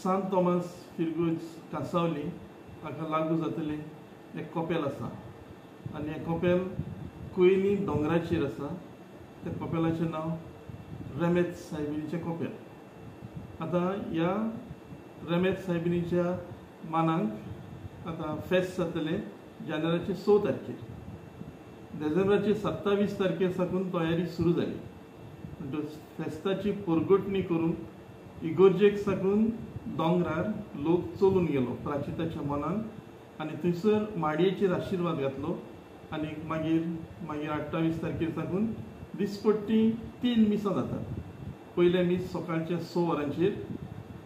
सांत तॉमास फिरगुज कांसावली हाका लागू जातलें एक कपेल आसा आनी हें कपेल कुयली दोंगराचेर आसा. त्या कपेलाचें नांव रेमेद सायबिणीचें कपेल. आतां ह्या रेमेद सायबिणीच्या मानाक आतां फेस्त जातलें जानेराचे 6 तारखेर. देझेंब्राचे 27 तारखेर साकून तयारी सुरू जाली. म्हणटकच फेस्ताची परगटणी करून इगोर्जेक साकून दोंगरार लोक चलून गेलो प्राचिताच्या मनान आनी थंयसर माडयेचेर आशिर्वाद घातलो आनी मागीर मागीर 28 तारखेर साकून दिसपट्टी 3 मिसां जातात. पयलें मीस सकाळचें 6 वरांचेर,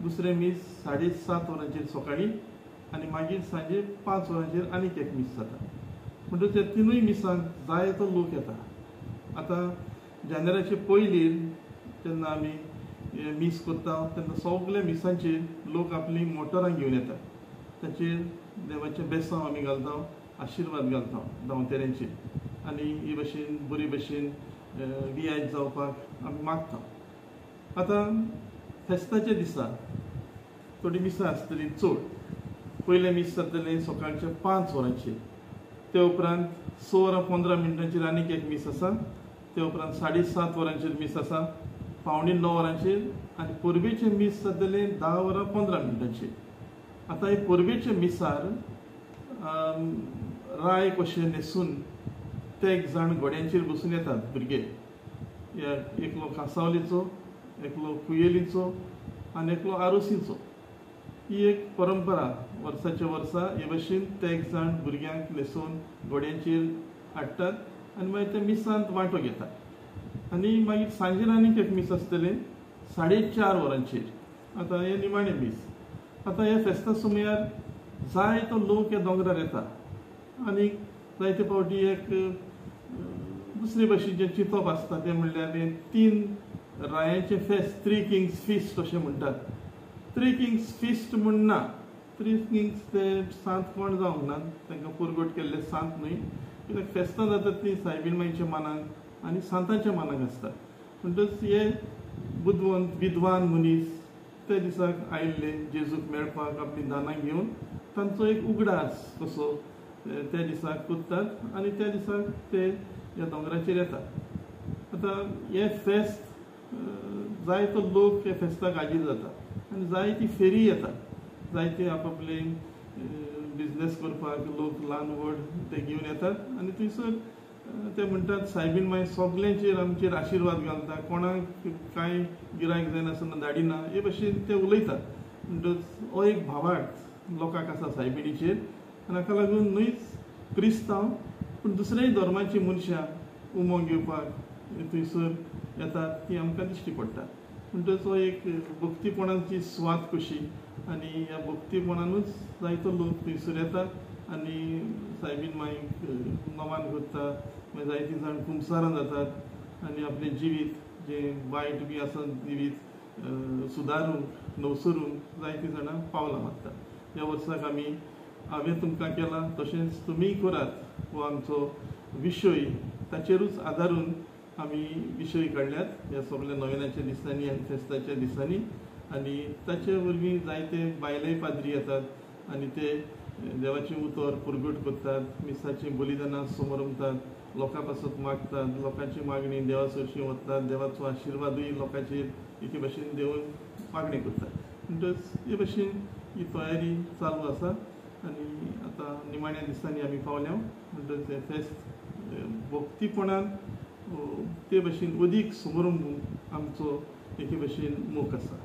दुसरें मीस 7:30 वरांचेर सकाळीं आनी मागीर सांजे 5 वरांचेर आनीक एक मीस जाता. म्हणटकच त्या तिनूय मिसांक जाय तो लोक येता. आतां जानेराचे पयलीं जेन्ना आमी मीस करता तेन्ना सगल्या मिसांचेर लोक आपलीं मोटरां घेवन येतात. ताचेर देवाचें बेसांव आमी घालता, आशिर्वाद घालता धांवतेऱ्यांचेर आनी हे भशेन बरे भशेन वियाज जावपाक आमी मागता. आतां फेस्ताच्या दिसा थोडी मिसां आसतली चड. पयलें मीस जातलें सकाळचें 5 वरांचेर, ते उपरांत 6 वरां 15 मिनटांचेर आनीक एक मीस आसा, ते उपरांत 7:30 वरांचेर मीस आसा, 8:45 वरांचेर आनी परबेचें मीस जातलें 10 वरां 15 मिनटांचेर. आतां हे परबेच्या मिसार राय कशें न्हेसून ते एक जाण घोड्यांचेर बसून येतात भुरगे. एकलो कांसावलीचो, एकलो कुयेलीचो आनी एकलो आरोसीचो. ही एक परंपरा वर्साच्या वर्सा हे भशेन ते एक जाण भुरग्यांक न्हेसून घोड्यांचेर हाडटात आनी मागीर ते मिसांत वांटो घेतात. आनी मागीर सांजेर आनीक एक मीस आसतलें 4:30 वरांचेर. आतां हें निमाणें मीस. आतां ह्या फेस्ता सुमयार जायतो लोक ह्या दोंगरार येता आनी जायते फावटी एक दुसरे भाशेचें चिंतप आसता तें म्हणल्यार हें 3 रायांचें फेस्त, 3 किंग्स फिस्ट अशें म्हणटात. 3 किंग्स फिस्ट म्हूण ना, 3 किंग्स ते सांत कोण जावंक ना, तांकां पुरगट केल्ले सांत न्हय, कित्याक फेस्तां जातात तीं सायबीण माईच्या मानाक आनी सांतांच्या मानाक आसता. म्हणटकच हे बुदवंत विद्वान मनीस त्या दिसाक आयिल्ले जेजूक मेळपाक आपलीं दानां घेवन तांचो एक उगडास कसो त्या दिसाक करतात आनी त्या दिसाक ते ह्या दोंगराचेर येतात. आतां हें फेस्त जायतो लोक ह्या फेस्ताक हाजीर जाता आनी जायती फेरी येता, जायते आपआपले बिजनेस करपाक लोक ल्हान व्हड ते घेवन येतात आनी थंयसर ते म्हणटात सायबीण माय सगल्यांचेर आमचेर आशिर्वाद घालता, कोणाक कांय गिरायक जायनासतना धाडिना हे भशेन ते उलयतात. म्हणटकच हो एक भावार्थ लोकांक आसा सायबिणीचेर आनी हाका लागून न्हयच क्रिस्तांव पूण दुसऱ्याय धर्माचीं मनशां उमो घेवपाक थंयसर येतात ती आमकां दिश्टी पडटा. म्हणटकच हो एक भक्तीपणाची सुवात कशी आनी ह्या भक्तीपणानूच जायतो लोक थंयसर येता आनी सायबीण माईक नमान करता. मागीर जायतीं जाण कुमसारां जातात आनी आपलें जिवीत जें वायट बी आसा जिवीत सुदारूंक नवसरूंक जायतीं जाणां पावलां मारतात. ह्या वर्साक आमी हांवें तुमकां केलां तशेंच तुमीय करात हो आमचो विशय, ताचेरूच आदारून आमी विशय काडल्यात ह्या सगल्या नोवेनाच्या दिसांनी आनी फेस्ताच्या दिसांनी. आनी ताचे वरवीं जायते बायलेय पाद्री येतात आनी ते देवाचें उतर पुरगट करतात, मिसाचीं बलिदानां समरमतात, लोकां पासत मागतात, लोकांची मागणी देवा सरशीं वतात, देवाचो आशिर्वादूय लोकांचेर एके भशेन देवन मागणी करतात. म्हणटकच हे भशेन ही तयारी चालू आसा आनी आतां निमाण्या दिसांनी आमी पावल्या. म्हणटकच हें फेस्त भक्तीपणान ते भशेन अदीक समरंभ आमचो एके भशेन मोख आसा.